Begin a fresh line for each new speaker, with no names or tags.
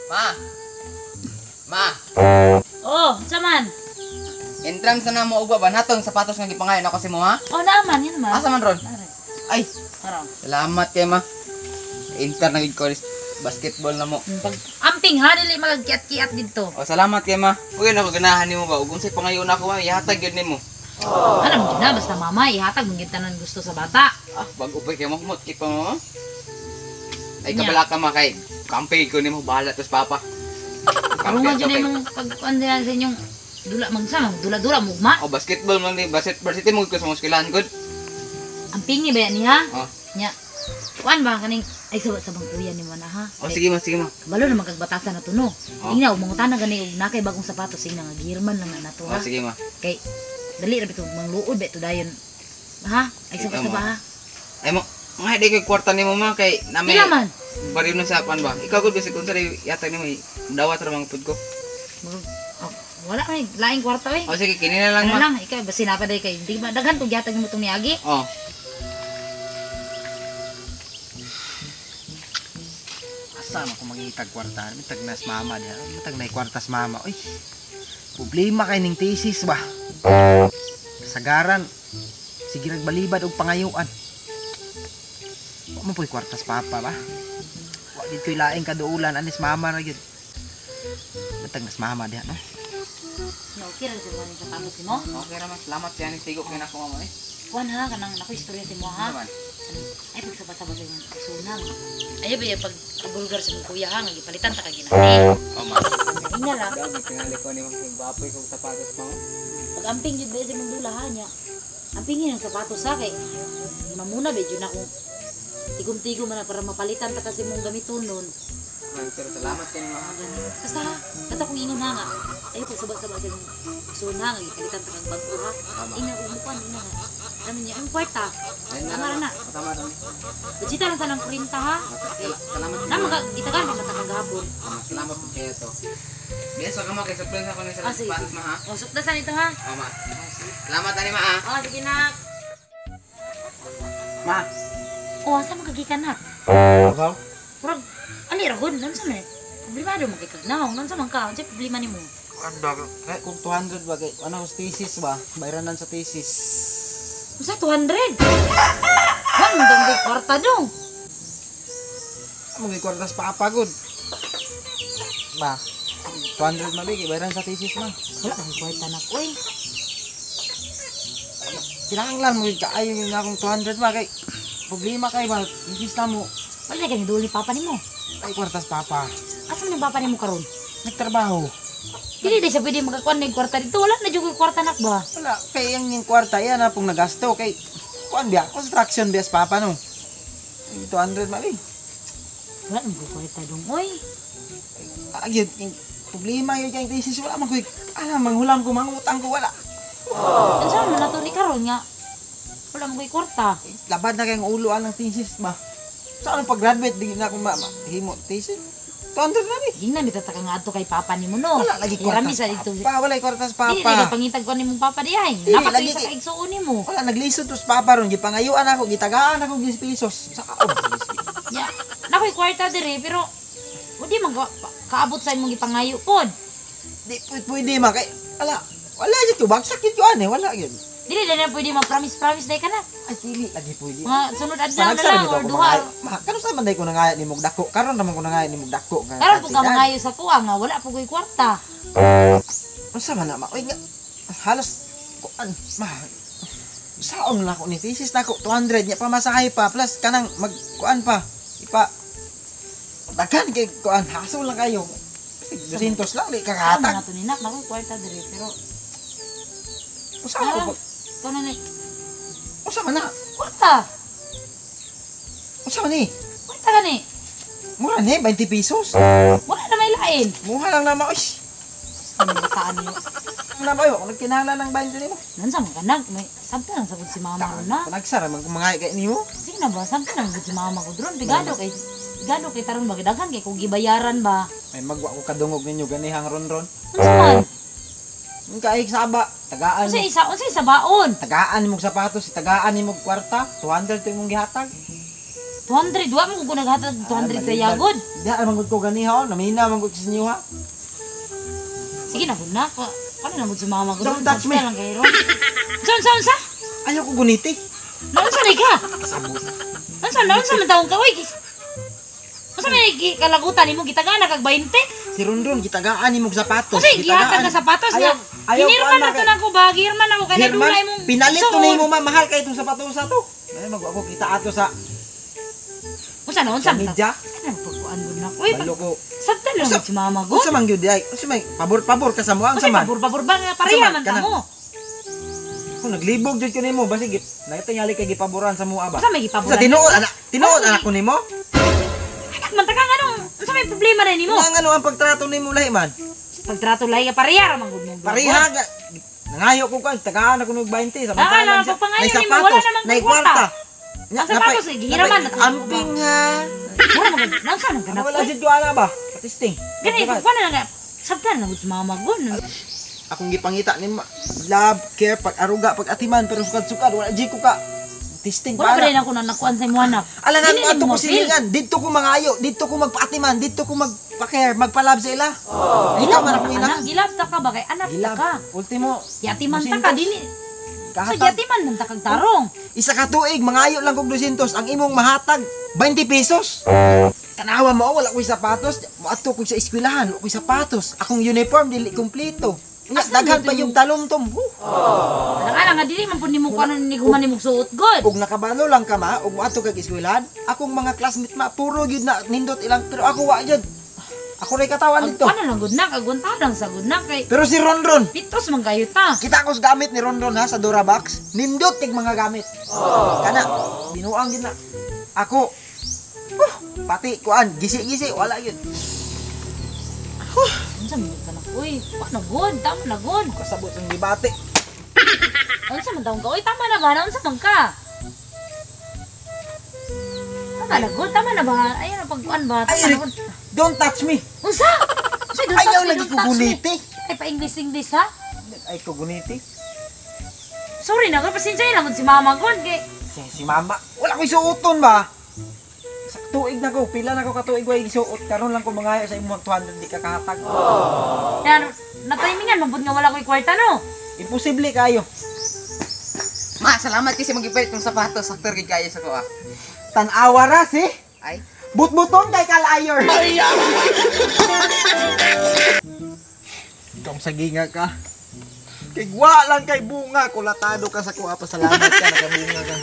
Ma. Ma.
Oh, unsa man?
Entrance na mo og ba natong sapatos nga gipangayon ako si mo ha?
Oh, naaman yan man.
Asa man ron?
Nare.
Ay,
Karon.
salamat kay ma. Enter na gid ko basketball na mo.
Pag amping ha dili magkiat-kiat didto.
O salamat kay ma. Uy, nako ganahan nimo ba? Ug unsay pangayon ako ma, ihatag gyud nimo.
Alam mo na basta mama ihatag mo gyud tanan gusto sa bata.
Ah, bago pa kay mo humot kay pa mo. Ay
Nya.
kabala ka ma kay kampi ko nimo bahala tos papa.
Karon
Kampi
jud
ato kay.
imong pag kuan diyan sa inyong dula mangsa dula-dula mugma.
O basketball man ni basketball city mo ko sa mga eskwelahan gud.
Ampingi ba yan niya?
Oh.
Nya. Kuan ba kaning ay sa sa bangkuyan nimo na ha.
O sige ma, sige ma.
Kabalo naman kagbatasan na to no.
Oh.
Ingna og mangutana gani og nakay bagong sapatos ingna nga girman lang na nato
O
ha.
sige ma.
Kay dali ra bitaw mangluod ba to dayon. Ha? Ay sa
Ikaw,
sa ba
ma.
ha?
Ay mo, mga di kay kwarta nimo ma kay nami.
Pila man?
Bariw na sa kuan ba. Ikaw gud kasi kung sa yatag nimo dawat ra mga pud ko.
Oh, wala may laing kwarta eh.
O sige, kini na lang
Ano
ma.
lang, ikaw basi na pa dai kay di ba daghan tong gihatag nimo tong niagi.
Oh.
Asa man ko mangitag kwarta? Mitag nas mama diha. Mitag na kwartas mama. Uy. Problema kay ning thesis ba? Sagaran. Sige nagbalibad og pangayuan. Wa man po'y kwartas papa ba? Wa gid ko'y laing kaduulan anis mama ra gyud. Mitag nas mama diha no.
No, okay ra sa mga sapatos nimo.
Okay ra ma, salamat siya ni tigo kay nako mama eh.
Kuan ha kanang nako istorya si mo ha.
Ano man?
Ay pagsaba-saba sa imong sunang. Ay ba yung pag kabulgar sa mong kuya ha nga gipalitan ta ka ginani.
O ma.
Ina lang.
Dami tingali ko ni mga gwapo kog sapatos mo.
Pag amping jud ba sa imong dula ha nya. Ampingin ang sapatos ha kay mamuna ba jud na kung tigom-tigom man na para mapalitan ta kasi mong gamiton nun.
Man, pero salamat kay nimo ha.
Basta ha, basta kung ingon ha nga. Ay pagsaba-saba sa imong suna nga gipalitan ta kag bag-o ha.
Tama.
Ina umukan ina nga. Ano niya ang kwarta.
Ayun
Tama ra na.
Tama ra.
Budgeta lang sa ng 40 ha.
Salamat.
Na maka gitagan pa mata kagahapon.
Tama, salamat pud kayo to. Biasa ka ma kay surprise ako ni sa
Ah, sige.
sapatos ma ha.
O sukdasan ito ha.
O ma. Salamat ani ma ha.
O sige nak.
Ma.
O asa man kagikan nak?
Ikaw?
Murag ali ra gud nansa man. Problemado man kay kagnaong nansa man ka. Unsay problema nimo?
Ano ba? Kay kung 200 ba kay ano sa thesis ba? Bayranan sa thesis.
Unsa 200? Wan dong kay kwarta dong.
Amo kwartas papa gud. Ba. 200 mabigi bayran sa thesis ma.
Wala kang kwarta nak oy.
Kinahanglan mo gyud kaayo yung akong 200 ma kay problema kay ba thesis na mo.
Wala na kay ni papa nimo.
Ay kwartas papa.
Asa man ang papa nimo karon?
Nagtrabaho.
Dili di siya pwede makakuan ng kwarta dito. Wala na jud ko'y kwarta nak ba?
Wala kay ang yung kwarta yan na pong nagasto kay kuan biya construction biya sa papa no. Ay, 200 mali.
Wala na ko'y kwarta dong oy.
Agyud yung problema yun kay thesis wala man koy alam manghulam ko mangutang ko wala.
Unsa man nato ni karon nga? Wala mo ko'y kwarta.
Ay, labad na kay ang ulo anang thesis ba. Sa anong pag-graduate di na akong himo thesis. 200 na ni.
Gingnan bitaw ta ka nga adto kay papa nimo no.
Wala lagi
Hirami
kwartas
sa dito.
papa. Wala kwartas
Dili
papa.
lagi pangitag ko nimong papa di ay.
Dili,
Dapat
lagi
sa
kay-
kaigsuon nimo.
Wala naglisod to sa papa ron gipangayuan ako gitagaan ako 10 pesos. Sa kaon.
Ya, nakoy kwarta dire pero di man kaabot sa imong gipangayo pod.
Di pwede ma kay ala wala jud ko bagsak jud ko ani wala gyud.
Dili na pwede ma-promise-promise dai ka na.
Ay dili lagi pwede.
Mga sunod adlaw na
Panagsara
lang
bitaw
or
ko
duha.
mga ma kano sa man day ko nangaya ni mog dako karon naman ko nangaya ni mog dako nga.
Karon pud ka mangayo sa kuha nga wala pud ko'y kwarta.
Unsa man na ma oy nga halos kuan ma saon na ako ni thesis na ako 200 nya pamasahe pa plus kanang mag kuan pa ipa daghan kay kuan haso lang kayo. 200 lang di
Ano
kakahatag.
na to ni nak nakoy kwarta dire pero
Unsa man ko
ikaw na ni
unsa man na?
kwarta.
Unsa man ni?
Kwarta gani.
Mura ni 20 pesos.
Wala na may lain.
Muha lang na ma oy.
Ano bataan mo?
Ang na ba oy, ako nagkinahanglan ng 20 nimo.
Nansa man ka nag may sabta lang sa si mama ron na.
Panagsara man kung mga kay nimo.
Sige na ba, sabta lang gud si mama ko dron bigado kay gano kay taron ba daghan kay kung gibayaran ba.
Ay magwa ko kadungog ninyo ganihang ron-ron.
Unsa man?
Ang kaig saba, tagaan.
Unsa isa unsa isa baon?
Tagaan nimog sapatos, tagaan nimog kwarta, 200 to imong gihatag.
200 wa mo ko naghatag 200 sa yagod.
Di man gud ko ganiha oh, namina man gud sa inyo ha.
Sige na gud na. Ano na gud sa mama ko?
Don't touch me.
Lang kayo. Unsa unsa unsa?
Ayaw ko guniti.
Naunsa ni ka?
Sabot.
Unsa naunsa man taong ka oy? Unsa may kalagutan nimo gitagaan kag 20?
Si Rondon gitagaan nimo og sapatos.
Unsa gihatag ka sapatos
Ayaw,
nga?
ayaw
Hinirman
kuan
na
ma
to nako ba? Gihirman ako kay
Hirman,
nadula imong
pinalit to
suon.
nimo ma, mahal kay itong sapatos sa to. Ay mag ako kita ato sa
Unsa na unsa
sa
man
media.
Ano pagkuan gud na? Uy,
Balo ko.
sabtan lang
Unsa-
si mama ko.
Unsa man gyud ay? Unsa may pabor-pabor ka sa mo? Unsa
Unsa
man?
pabor-pabor ba nga pareha
Unsa man?
man ta
Kanang-
mo?
Kung naglibog jud ko nimo, basig nakitingali kay gipaboran sa mua ba.
Unsa may gipaboran?
Sa tinuod anak, tinuod anak ko nimo.
Anak man ta ka nganong unsa may problema na nimo?
Nga ngano ang pagtrato nimo lahi man?
Pagtrato lahi ka pareha ra man gud mo.
Pareha ga nangayo ko kan tagaan ako nog 20
Ah,
samantalang
na,
siya-
pagpangayo
may
nimo,
sapatos,
wala namang
may
kwarta.
kwarta. Nya,
Ang sapatos, eh, gihiraman na to.
Amping ha.
Mura man gud. Naunsa man ka
Ano
na?
wala jud ko ana ba? Patisting.
Gani pagkuan na lang sabtan lang gud si mama gud.
Akong gipangita ni love, care, pag-aruga, pag-atiman, pero sukad-sukad, wala jud ko ka. Testing
Wala
pa
pa
na.
rin ako na nakuan sa imo anak.
Alangan
Dili
mo ato
nimo
ko
feel.
silingan, didto ko mangayo, didto ko magpaatiman, didto ko magpa-care, magpa-love sa ila. Ikaw man ako ina.
Anak, gilab ta ka ba kay anak ta
Gilab.
ka.
Ultimo,
Yatiman ta ka
200.
dili. Sa
Kahatag.
yatiman man ta kag tarong.
Isa ka tuig, mangayo lang kog 200, ang imong mahatag 20 pesos. Tanawa mo, wala ko'y sapatos. Moadto ko sa eskwelahan, wala ko'y sapatos. Akong uniform dili kumpleto. Nya,
Asa
daghan
man
pa
ito
yung talom-tom. Huh.
Alang nga dili man pud nimo kuan ni human nimo suot gud.
Ug nakabalo lang ka ma, ug moadto kag eskwelahan, akong mga classmate ma, puro gyud na nindot ilang, pero ako wa gyud. Ako ray katawan dito.
Ano lang gud na kag lang sa gud na kay
Pero si Ronron,
pitos man kayo ta.
kita ko sa gamit ni Ronron ha sa Durabox, nindot kay mga gamit. Kana binuang gyud na. Ako pati kuan gisi-gisi wala gyud.
Unsa man ka na uy? Paano gud? Tama na gud.
Kasabot ang debate.
Unsa man taong ka? Uy, tama na ba? Unsa man ka? Tama na gud, tama na ba? Ayun ang pagkuan ba? Tama
Ay,
na gud.
don't touch me.
Unsa? Unsa don't touch
Ayaw
me,
lagi
don't
ko
touch me.
guniti.
Ay pa English English ha?
Ay ko guniti.
Sorry na, pasensya na gud si mama gud kay
Si mama, wala ko'y suoton ba? Sa tuig na ko, pila na ko katuig way gisuot karon lang ko mangayo sa imong 200 di ka kahatag.
na natimingan man pud nga wala ko'y kwarta no.
Imposible kayo.
Ma, salamat kasi magipalit ng sapatos. Sakto gid kayo sa kuha.
Tan-awa ra si.
Ay.
Butbuton kay kalayor. Itong saginga ka. Kay wa lang kay bunga, kulatado ka sa kuha, pasalamat ka nakabunga ka.